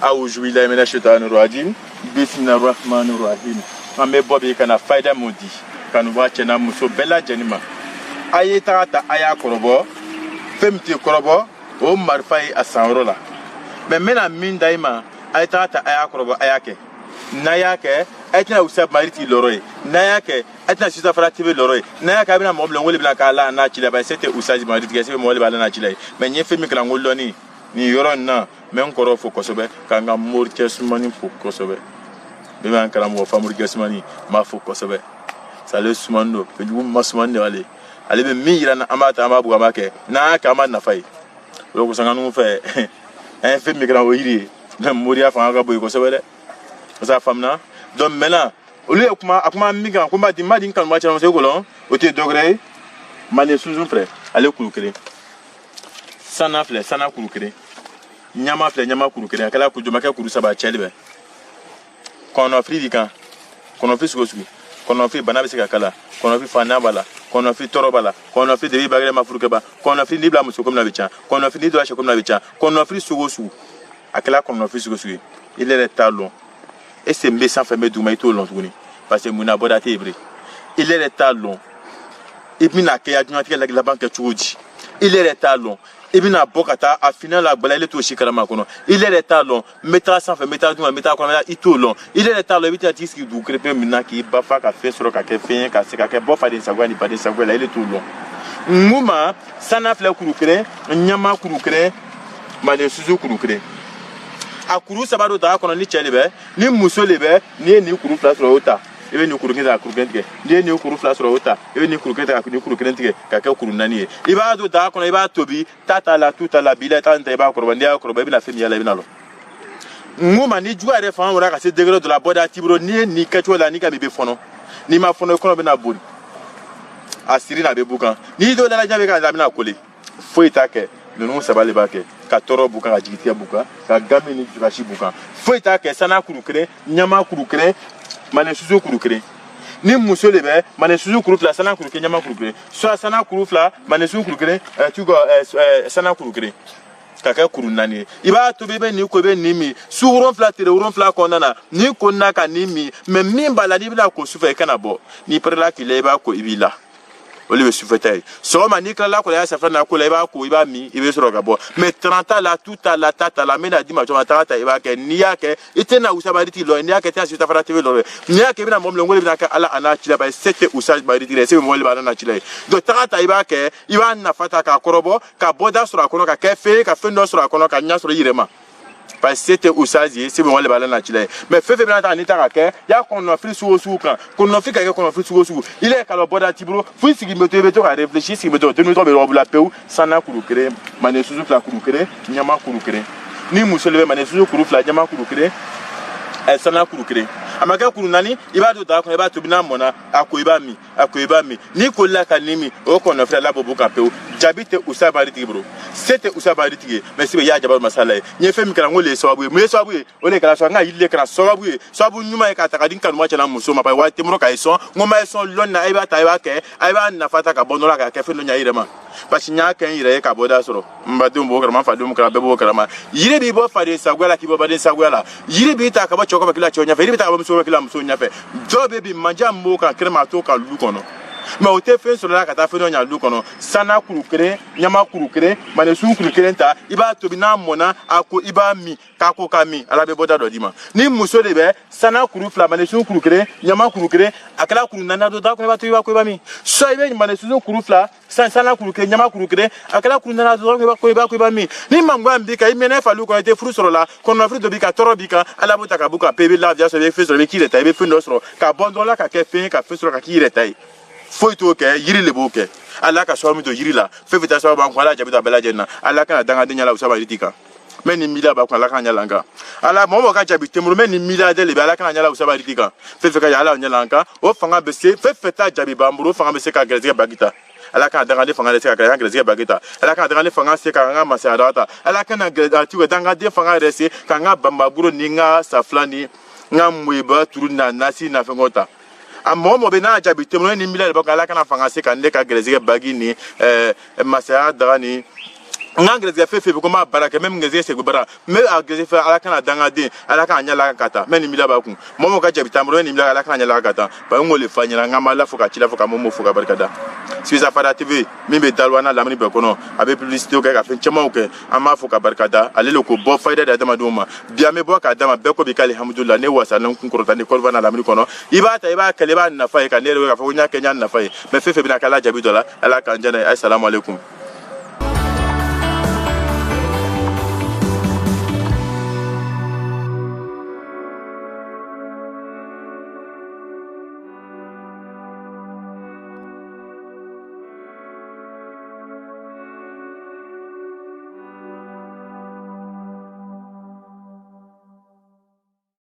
Awuzu bilahi mina shaitani rajim, bisimilahi rahmani rahim. An bɛ bɔ bi ka na fayida mun di kanubaga cɛ n'a muso bɛɛ lajɛlen ma. A ye taga ta, a y'a kɔrɔbɔ. Fɛn min tɛ kɔrɔbɔ, o marifa ye a sanyɔrɔ la. Mɛ n bɛna min da i ma, a ye taga ta, a y'a kɔrɔbɔ, a y'a kɛ. N'a y'a kɛ, a tɛna wusa mali tigi lɔrɔ ye. N'a y'a kɛ, a tɛna sisan fara TV lɔrɔ ye. N'a y'a kɛ, a bɛna mɔgɔ bila n ko de bɛna k'ala n'a ci la. Bari se tɛ usaji mali tigɛ se bɛ mɔgɔ de b'ala n'a ci la ye. Mɛ n ye fɛn min kalan ko lɔnni nin yɔrɔ in na, n bɛ n kɔrɔ fo kosɛbɛ, ka n ka morikɛ sumani fo kosɛbɛ. N bɛ n karamɔgɔ fa morikɛ sumani, n b'a fo kosɛbɛ. Sale sumani don, fɛnjugu ma sumani de b'ale. Ale bɛ min yira n na, an b'a ta, an b'a bugu, an b'a kɛ. N'an y'a kɛ, an b'a nafa ye. O de kosɔn n ka nugu fɛ, an ye fɛn min kɛra o yiri ye. Mɛ moriya fanga ka bon yen kosɛbɛ dɛ, parce que a faamuna. Donc maintenant, olu ye kuma a kuma min kan ko n b'a di n kanuba cɛ ma se kɔlɔn, o tɛ dɔ wɛrɛ ye. Manden sunsun filɛ, ale kuru kelen. Sanna filɛ, sanna kuru kelen. Ɲama filɛ, ɲama kuru kelen. A kɛla kuru jɔmakɛ kuru saba cɛ de bɛ. Kɔnɔfili b'i kan, kɔnɔfili sugu o sugu. Kɔnɔfili bana bɛ se ka k'a la, kɔnɔfili fanda b'a la, kɔnɔfili tɔɔrɔ b'a la, kɔnɔfili debi bagɛrɛ ma furu kɛ ban, kɔnɔfili n'i bila muso ko min na bɛ ca, kɔnɔfili n'i donna sɛ ko min na bɛ ca. Kɔnɔfili sugu o sugu, a kɛla kɔnɔfili sugu o sugu ye, i yɛrɛ t'a lɔn. E sen bɛ sanfɛ, n bɛ duguma, i t'o lɔn tuguni, parce que mun na? Bɔda tɛ yen bilen. I yɛrɛ t'a lɔn i bɛna kɛ ya diɲɛlatigɛ laban kɛ cogo di. I yɛrɛ t'a lɔn i bɛna bɔ ka taa a fina la gbala, ile t'o si kalama kɔnɔ. I yɛrɛ t'a lɔn n bɛ taa sanfɛ, n bɛ taa duguma, n bɛ taa kɔnɔ, i t'o lɔn. I yɛrɛ t'a lɔn i bɛ taa t'i sigi dugu kerepe min na k'i ba fa ka fɛn sɔrɔ ka kɛ fɛn ye, ka se ka kɛ bɔ faden sagoya ni baden sagoya la, ile t'o lɔn. N ko ma, sanna filɛ kuru kelen, ɲama kuru kelen, manden susu kuru kelen. A kuru saba don daga kɔnɔ. Ni cɛ de bɛ, ni muso de bɛ, n'i ye nin kuru fila sɔrɔ, o ta, i bɛ nin kuru kelen ta ka kuru kelen tigɛ. N'i ye nin kuru fila sɔrɔ, o ta, i bɛ nin kuru kelen ta ka nin kuru kelen tigɛ ka kɛ kuru naani ye. I b'a don daga kɔnɔ, i b'a tobi. Ta t'a la, tu t'a la, bi la, i t'a ta, i b'a kɔrɔbɔ. N'i y'a kɔrɔbɔ, i bɛna fɛn min y'a la, i bɛna lɔn. N ko ma, ni juguya yɛrɛ fanga wara ka se degré dɔ la, bɔda t'i bolo. N'i ye nin kɛcogo la, n'i ka min, i bɛ fɔnɔ. N'i ma fɔnɔ, i kɔnɔ bɛna boli, a siri n'a bɛ b'u kan. N'i dɔ dala ɲɛ bɛ ka a bɛna kole. Foyi t'a kɛ. Ninnu saba de b'a kɛ ka tɔɔrɔ b'u kan, ka jigitigɛ b'u kan, ka gami ni dusukasi b'u kan. Foyi t'a kɛ. Sanna kuru kelen, ɲama kuru kelen, manden susu kuru kelen. Ni muso de bɛ, manden susu kuru fila, sanna kuru kelen, ɲama kuru kelen. Soit sanna kuru fila, manden susu kuru kelen, tu sanna kuru kelen, ka kɛ kuru naani ye. I b'a tobi, i bɛ nin ko, i bɛ nin min su 7, tile 7 kɔnɔna na. Nin ko na ka nin min. Mɛ min b'a la, n'i bɛna ko sufɛ, i kana bɔ. N'i pɛrɛla k'i la, i b'a ko, i b'i la. O de bɛ sufɛ ta ye. Sɔgɔma, n'i tilala ko la, i y'a safunɛ na ko la, i b'a ko, i b'a min, i bɛ sɔrɔ ka bɔ. Mɛ taran t'a la, tu t'a la, ta t'a la. N bɛna d'i ma cogo min na, taga ta, i b'a kɛ. N'i y'a kɛ, i tɛna usabari tigi lɔ. N'i y'a kɛ, i tɛna sita fara TV lɔ. N'i y'a kɛ, i bɛna mɔgɔ min lɔ, n ko de bɛna kɛ ala a n'a ci la. Bari se tɛ usabari tigi ye, se bɛ mɔgɔ de b'a n'a ci la ye. Donc taga ta, i b'a kɛ, i b'a nafa ta k'a kɔrɔbɔ, ka bɔda sɔrɔ a kɔnɔ, ka kɛ fɛn ye, ka fɛn dɔ sɔrɔ a kɔnɔ, ka ɲɛ sɔrɔ i yɛrɛ ma. Parce que se tɛ usaji ye, se bɛ mɔgɔ de b'a la n'a ci la ye. Mɛ fɛn fɛn bɛna ta, n'i ta ka kɛ y'a kɔnɔnafili sugu o sugu kan, kɔnɔnafili ka kɛ kɔnɔnafili sugu o sugu, i yɛrɛ ka lɔ bɔda t'i bolo. Fo i sigi bɛ to, i bɛ to ka réfléchir, i sigi bɛ to denmisɛnw bɛ yɔrɔ bila pewu. Sanna kuru kelen, manden susu fila kuru kelen, ɲama kuru kelen. Ni muso de bɛ, manden susu kuru fila, ɲama kuru kelen, sanna kuru kelen. A ma kɛ kuru naani. I b'a don daga kɔnɔ, i b'a tobi. N'a mɔnna, a ko, i b'a min, a ko, i b'a min. N'i kolila ka nin min, o kɔnɔfili la bɔ kan pewu. Jaabi tɛ usabari tigi bolo, se tɛ usabari tigi ye. Mɛ sibi y'a jaba masala ye. N ye fɛn min kalan, n ko le ye sababu ye. Mun ye sababu ye? O de kɛra sababu n ka yiri de kɛra sababu ye, sababu ɲuman ye k'a ta ka di n kanuma cɛ muso ma. Bari waati tɛ n bolo k'a ye sɔn. N ko ma ye sɔn lɔnni na, i b'a ta, i b'a kɛ, a b'a nafa ta ka bɔ nɔ la k'a kɛ fɛn dɔ ɲɛ i yɛrɛ ma. Parce que n y'a kɛ n yɛrɛ ye ka bɔ da sɔrɔ. N badenw b'o kalama, n fadenw kalama, bɛɛ b'o kalama. Yiri b'i bɔ faden sagoya la k'i bɔ baden sagoya la. Yiri b'i ta ka bɔ cɛkɔrɔba k'i la cɛw ɲɛfɛ, yiri bɛ ta ka bɔ muso k'i la muso ɲɛfɛ. Dɔw bɛ bi manja min b'o kan kɛnɛma, a t'o kan lu kɔnɔ. Mɛ o tɛ fɛn sɔrɔ la ka taa fɛn dɔ ɲa lu kɔnɔ. Sanna kuru kelen, ɲama kuru kelen, mandesun kuru kelen ta, i b'a tobi. N'a mɔnna, a ko, i b'a min, k'a ko k'a min. Ala bɛ bɔda dɔ d'i ma. Ni muso de bɛ, sanna kuru fila, mandesun kuru kelen, ɲama kuru kelen, a kɛra kuru naani, don daga kɔnɔ, i b'a tobi, i b'a ko, i b'a min. Soit i bɛ mandesun kuru fila, sanna kuru kelen, ɲama kuru kelen, a kɛra kuru naani, don daga kɔnɔ, i b'a ko, i b'a ko, i b'a min. Ni mangoya min b'i kan, i mɛnna faliw kɔnɔ, i tɛ furu sɔrɔ la, kɔnɔnafili dɔ b'i kan, tɔɔrɔ b'i kan, Ala b'o ta ka b'u kan pewu. I bɛ lafiya sɔrɔ, i bɛ fɛn sɔrɔ, i bɛ k'i yɛrɛ ta ye, i bɛ fɛn dɔ sɔrɔ ka bɔ dɔ la ka kɛ fɛn ye, ka fɛn sɔrɔ ka k'i yɛrɛ ta ye. Foyi t'o kɛ, yiri de b'o kɛ. Ala ka sababu min don yiri la, fɛn fɛn tɛ sababu b'an kun, Ala jaabi don a bɛɛ lajɛlen na. Ala kana dangaden ɲɛ la usaba yiri kan. Mɛ ni miiriya b'a kun, Ala k'an ɲɛ an kan. Ala mɔgɔ mɔgɔ ka jaabi tɛ n bolo, mɛ ni miiriya de bɛ, Ala kana ɲɛ la usaba yiri kan. Fɛn fɛn ka Ala ɲɛ la an kan, o fanga bɛ se. Fɛn fɛn t'a jaabi b'an bolo, o fanga bɛ se ka gɛrɛsɛgɛ bagi ta. Ala kana dangaden fanga se ka an gɛrɛsɛgɛ bagi ta. Ala kana dangaden fanga se k'an ka masaya daga ta. Ala kana dangaden fanga yɛrɛ se k'an ka banbaguro ni n ka safila ni n ka moyiba turu na nasi na fɛngɛw ta. A mɔgɔ mɔgɔ bɛ n'a jaabi tɛ ni miiriya de b'a kan, Ala kana fanga se ka ne ka gɛrɛsɛgɛ bagi ni masaya daga ni N ka gɛrɛsɛgɛ fɛn fɛn bɛ ko n b'a baara kɛ, même gɛrɛsɛgɛ segu baara, n bɛ a gɛrɛsɛgɛ fɛ. Ala kana dangaden, Ala k'a ɲɛ la ka taa. Mɛ nin bila b'a kun, mɔgɔ mɔgɔ ka jaabi t'an bolo, nin bila, Ala kana ɲɛ la ka taa. Ba n k'o le fa ɲɛna. N k'an b'Ala fo ka ci la fo ka mɔmɔ fo ka barika da. Suisse Fada TV min bɛ Daloa n'a lamini bɛɛ kɔnɔ, a bɛ publicité kɛ ka fɛn camanw kɛ. An b'a fo ka barika da. Ale le ko bɔ fayida di adamadenw ma. Bi an bɛ bɔ k'a d'a ma. Bɛɛ ko bi k'alihamudulila. Ne wasalen kun kɔrɔta ni kɔrɔba n'a lamini kɔnɔ. I b'a ta, i b'a kɛlɛ, i b'a nafa ye ka ne yɛrɛ k'a fɔ ko n y'a kɛ, n y'a nafa ye. Mɛ fɛn fɛn bɛna kɛ, Ala jaabi dɔ la. Ala k'an jɛnɛ. Assalamu alaikum.